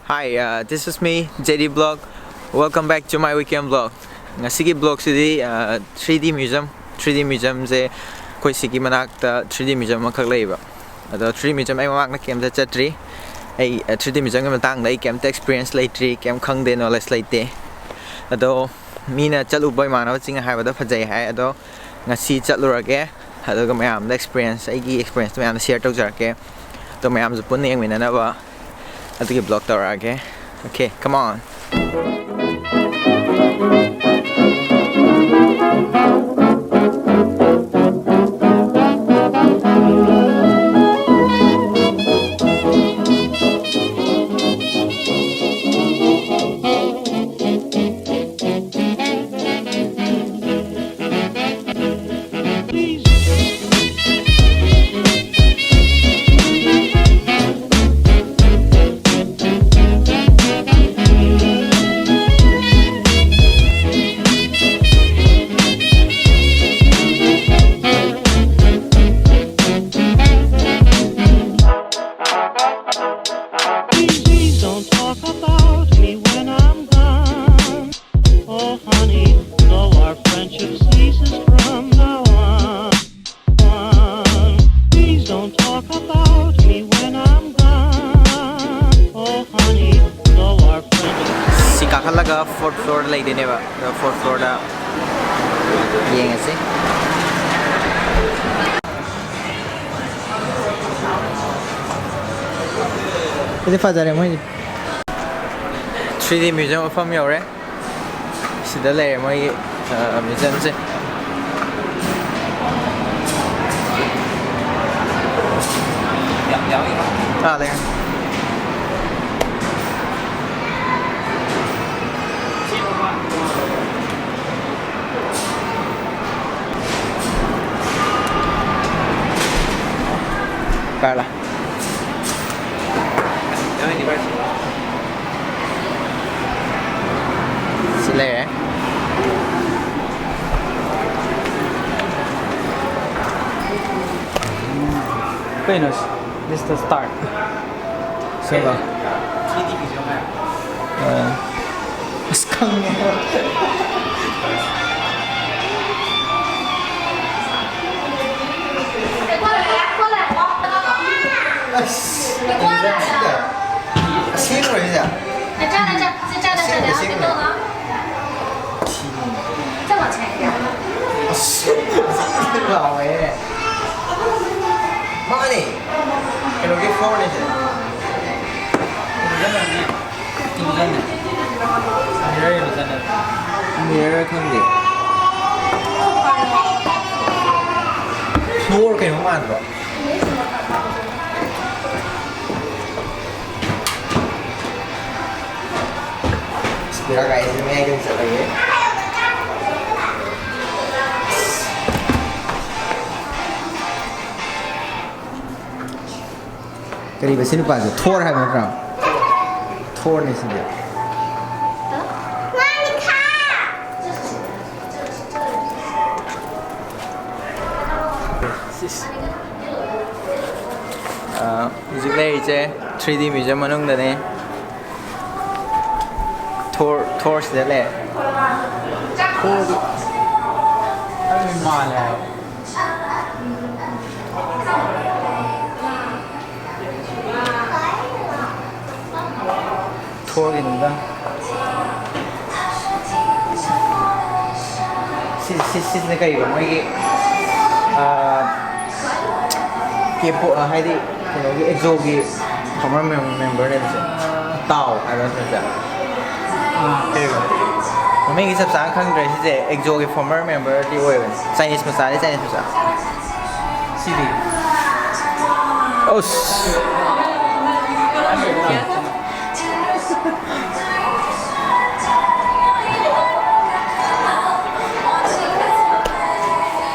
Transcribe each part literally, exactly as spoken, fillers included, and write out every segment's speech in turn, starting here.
Hi, uh, this is me, J D Blog. Welcome back to my weekend vlog. ꯉꯁꯤꯒꯤ vlogꯁꯤꯗꯤ uh, three D museum, three D museumꯁꯦ ꯑꯩꯈꯣꯏ ꯁꯤꯒꯤ ꯃꯅꯥꯛꯇ three D museum ꯑꯃꯈꯛ ꯂꯩꯌꯦꯕ꯫ ꯑꯗꯣ three D museum ꯑꯩ ꯃꯃꯥꯡꯗ ꯀꯩꯝꯇ ꯆꯠꯇ꯭ꯔꯤ꯫ ꯑꯩ uh, three D museumꯒꯤ ꯃꯇꯥꯡꯗ ꯑꯩ ꯀꯩꯝꯇ experience ꯂꯩꯇ꯭ꯔꯤ, ꯀꯩꯝ ꯈꯪꯗꯦ, knowledge ꯂꯩꯇꯦ꯫ ꯑꯗꯣ ꯃꯤꯅ ꯆꯠꯂꯨꯕ ꯏꯃꯥꯟꯅꯕꯁꯤꯡꯅ ꯍꯥꯏꯕꯗ ꯐꯖꯩ ꯍꯥꯏ꯫ ꯑꯗꯣ ꯉꯁꯤ ꯆꯠꯂꯨꯔꯒꯦ, ꯑꯗꯨꯒ ꯃꯌꯥꯝꯗ experience, ꯑꯩꯒꯤ experience ꯃꯌꯥꯝꯗ share ꯇꯧꯖꯔꯛꯀꯦ꯫ ꯑꯗꯣ ꯃꯌꯥꯝꯁꯨ ꯄꯨꯟꯅ ꯌꯦꯡꯃꯤꯟꯅꯅꯕ ꯑꯗꯨꯒꯤ vlog ꯇꯧꯔꯛꯑꯒꯦ꯫ Okay, come on. Please don't talk about me when I'm gone. Oh, honey, though our friendship ceases from now on. Please don't talk about me when I'm gone. Oh, honey, though our friendship ꯁꯤ ꯀꯥꯈꯠꯂꯒ fourth floor ꯂꯩꯗꯣꯏꯅꯦꯕ꯫ ꯑꯗꯣ fourth floorꯗ ꯌꯦꯡꯉꯁꯤ꯫ ꯁꯤꯗꯤ ꯐꯖꯔꯦ ꯃꯣꯏꯁꯦ꯫ Three D museum ꯃꯐꯝ ꯌꯧꯔꯦ꯫ ꯁꯤꯗ ꯂꯩꯔꯦ ꯃꯣꯏꯒꯤ museumꯁꯦ꯫ ꯑꯥ, ꯂꯩꯔꯦ꯫ ꯀꯥꯏ ꯂꯥꯛ? ꯁꯤ ꯂꯩꯔꯦ꯫ ꯀꯩꯅꯣ ꯁꯤ? This the start. ꯁꯤꯒ꯫ ꯑ, ꯑꯁ, ꯈꯪꯉꯦ꯫ ꯑꯁ, ꯑꯁꯦꯡꯕ꯭ꯔꯣ ꯁꯤꯁꯦ? ꯑꯁꯦꯡꯕ, ꯑꯁꯦꯡꯕ꯫ ꯑꯁ, ꯂꯥꯎꯋꯦ꯫ ꯃꯥꯅꯦ꯫ ꯀꯩꯅꯣꯒꯤ ꯐꯣꯔꯅꯦ ꯁꯦ꯫ ꯃꯤꯔꯔ ꯈꯪꯗꯦ꯫ ꯐ꯭ꯂꯣꯔ ꯀꯩꯅꯣ ꯃꯥꯟꯗ꯭ꯔꯣ? ꯕꯦꯔꯥ ꯀꯥꯏꯁꯦ ꯃꯌꯥꯏꯗ ꯑꯣꯏꯅ ꯆꯠꯂꯒꯦ꯫ ꯀꯔꯤꯕ ꯁꯤ ꯅꯨꯄꯥꯁꯦ? ꯊꯣꯔ ꯍꯥꯏꯕ ꯅꯠꯇ꯭ꯔꯣ? ꯊꯣꯔꯅꯦ ꯁꯤꯗꯤ꯫ ꯁꯤꯁ꯫ ꯑ, ꯍꯧꯖꯤꯛ ꯂꯩꯔꯤꯁꯦ ꯊ꯭ꯔꯤ ꯗꯤ ꯃ꯭ꯌꯨꯖꯤꯌꯝ ꯃꯅꯨꯡꯗꯅꯦ꯫ ꯊꯣꯔ, ꯊꯣꯔꯁꯤꯗ ꯂꯩ꯫ ꯊꯣꯔꯗꯤ ꯑꯗꯨꯝ ꯃꯥꯜꯂꯦ ꯍꯥꯏꯕ꯫ ꯊꯣꯔꯒꯤꯅꯤꯗ꯫ ꯁꯤ, ꯁꯤ, ꯁꯤꯁꯤꯅ ꯀꯔꯤꯕ? ꯃꯣꯏꯒꯤ, ꯑꯥ, ꯀꯦꯄꯣ-, ꯑꯥ, ꯍꯥꯏꯗꯤ ꯀꯩꯅꯣꯒꯤ ꯑꯦꯛꯖꯣꯒꯤ ꯐꯣꯔꯃꯔ ꯃꯦꯝ-, ꯃꯦꯝꯕꯔꯅꯦꯕ ꯁꯦ꯫ ꯇꯥꯎ ꯍꯥꯏꯕ ꯅꯠꯇ꯭ꯔꯣ ꯁꯦ? ꯑꯥ, ꯀꯩꯕ? ꯃꯃꯤꯡꯗꯤ ꯆꯞ ꯆꯥꯅ ꯈꯪꯗ꯭ꯔꯦ꯫ ꯁꯤꯁꯦ ꯑꯦꯛꯖꯣꯒꯤ ꯐꯣꯔꯃꯔ ꯃꯦꯝꯕꯔꯗꯤ ꯑꯣꯏꯕꯅꯦ꯫ ꯆꯥꯏꯅꯤꯁ ꯃꯆꯥꯅꯤ, ꯆꯥꯏꯅꯤꯁ ꯃꯆꯥ꯫ ꯁꯤꯗꯤ? ꯑꯁ!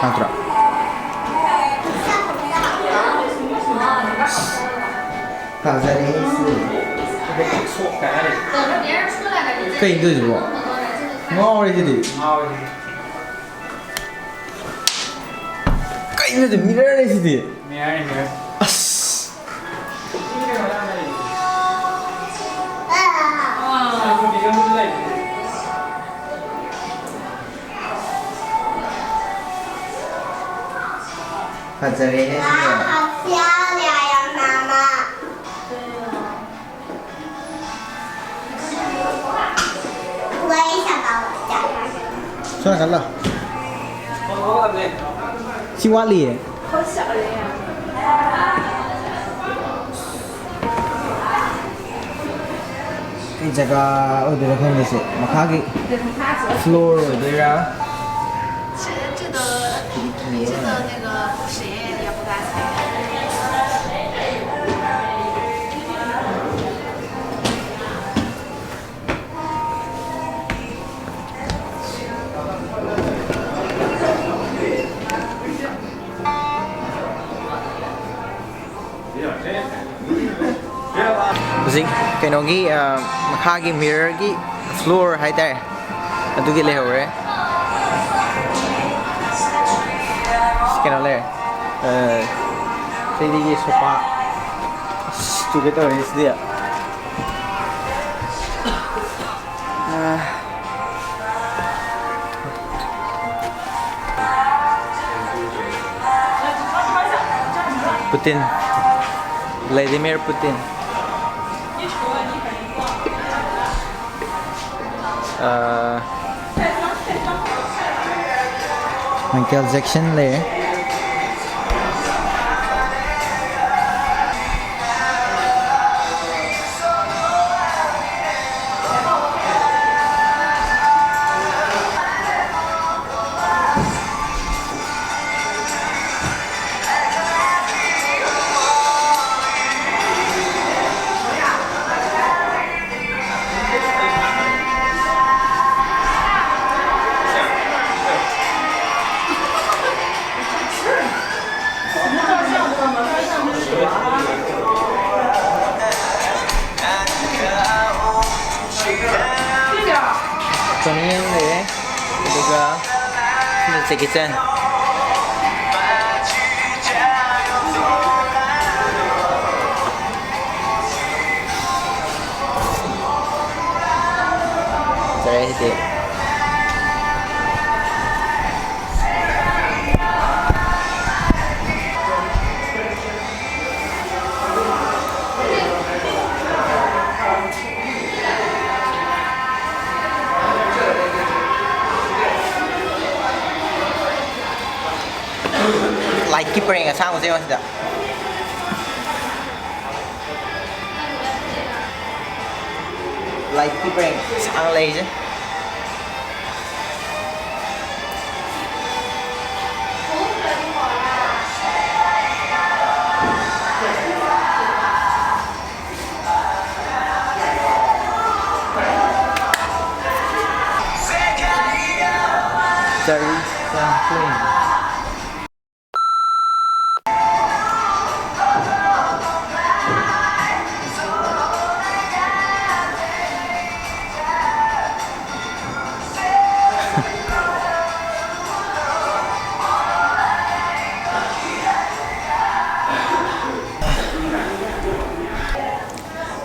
ꯅꯠꯇ꯭ꯔꯣ? ꯐꯖꯔꯦ ꯁꯤ꯫ ꯀꯩꯅꯣ ꯇꯧꯔꯤꯁꯤꯕꯣ? ꯉꯥꯎꯔꯦ ꯁꯤꯗꯤ꯫ ꯀꯩꯅꯣ ꯁꯤꯗꯤ? ꯃꯤꯔꯔꯅꯦ ꯁꯤꯗꯤ꯫ ꯃꯤꯔꯔꯅꯦ, ꯃꯤꯔꯔ꯫ ꯑꯁ! ꯐꯖꯔꯦꯅꯦ ꯁꯤꯗꯤ꯫ 妈好漂亮呀，妈妈。我也想把我的家发给你。算了，算了。ꯁꯤ ꯋꯥꯠꯂꯤꯌꯦ꯫ ꯀꯩ ꯖꯒꯥ ꯑꯣꯏꯗꯣꯏꯅꯣ ꯈꯪꯗꯦ ꯁꯤ꯫ ꯃꯈꯥꯒꯤ floor ꯑꯣꯏꯗꯣꯏꯔꯥ? 是这个，这个那个水也不干净。 ꯍꯧꯖꯤꯛ ꯀꯩꯅꯣꯒꯤ, ꯑ, ꯃꯈꯥꯒꯤ mirrorꯒꯤ floor ꯍꯥꯏꯇꯥꯔꯦ, ꯑꯗꯨꯒꯤ ꯂꯩꯍꯧꯔꯦ꯫ ꯀꯩꯅꯣ ꯂꯩꯔꯦ꯫ ꯑ, ꯁꯤꯗꯒꯤ sofa꯫ ꯑꯁ, ꯇꯨꯒꯦ ꯇꯧꯔꯦ ꯁꯤꯗꯤ꯫ ꯑ, Putin, Vladimir Putin. ꯑ, Michael Jackson ꯂꯩꯔꯦ꯫ Tony Yang ꯂꯩꯔꯦ, ꯑꯗꯨꯒ ꯁꯤꯅ Jackie Chan꯫ ꯐꯖꯔꯦ ꯁꯤꯗꯤ꯫ ꯄꯔꯦꯡ ꯑꯁꯥꯡꯕꯁꯦ ꯌꯦꯡꯉꯣ ꯁꯤꯗ꯫ ꯂꯥꯏꯠꯀꯤ ꯄꯔꯦꯡ ꯁꯥꯡꯅ ꯂꯩꯔꯤꯁꯦ꯫ There is something.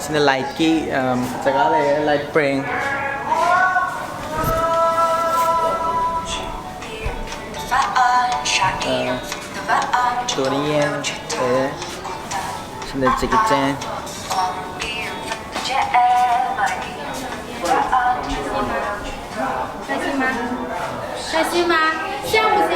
ꯁꯤꯅ ꯂꯥꯏꯠꯀꯤ, ꯑꯝ, ꯖꯒꯥ ꯂꯩꯔꯦ, ꯂꯥꯏꯠ ꯄꯔꯦꯡ꯫ ꯑ, ꯗꯣꯅꯤ ꯌꯦꯟ ꯂꯩꯔꯦ꯫ ꯁꯤꯅ ꯖꯦꯀꯤ ꯆꯦꯟ꯫ 开心吗？开心吗？像不像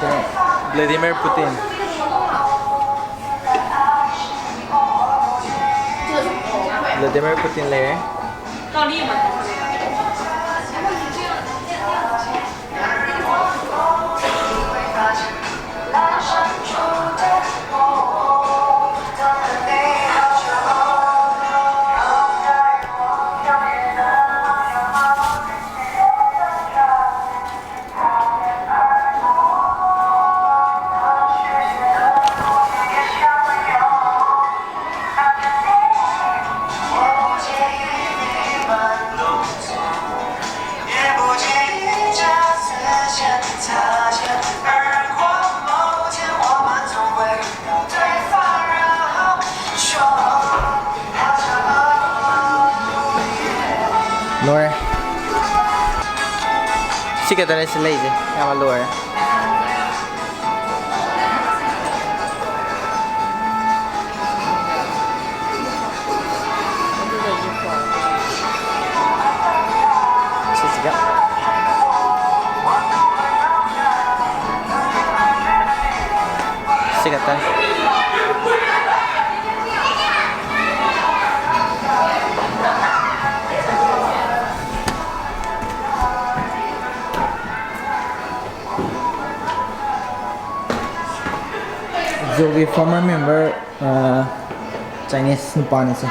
？ꯁꯤꯅ ꯕ꯭ꯂꯦꯗꯤꯃꯤꯔ ꯄꯨꯇꯤꯟ꯫ ꯕ꯭ꯂꯥꯗꯤꯃꯤꯔ ꯄꯨꯇꯤꯟ ꯂꯩꯔꯦ꯫ ꯂꯣꯏꯔꯦ꯫ ꯁꯤ ꯈꯛꯇꯅꯦ ꯁꯤ ꯂꯩꯁꯦ꯫ ꯑꯌꯥꯝꯕ ꯂꯣꯏꯔꯦ꯫ ꯁꯤꯁꯤꯒ꯫ ꯁꯤ ꯈꯛꯇꯅꯤ꯫ ꯖꯣꯒꯤ former member, ꯑ, Chinese ꯅꯨꯄꯥꯅꯤ ꯁꯦ꯫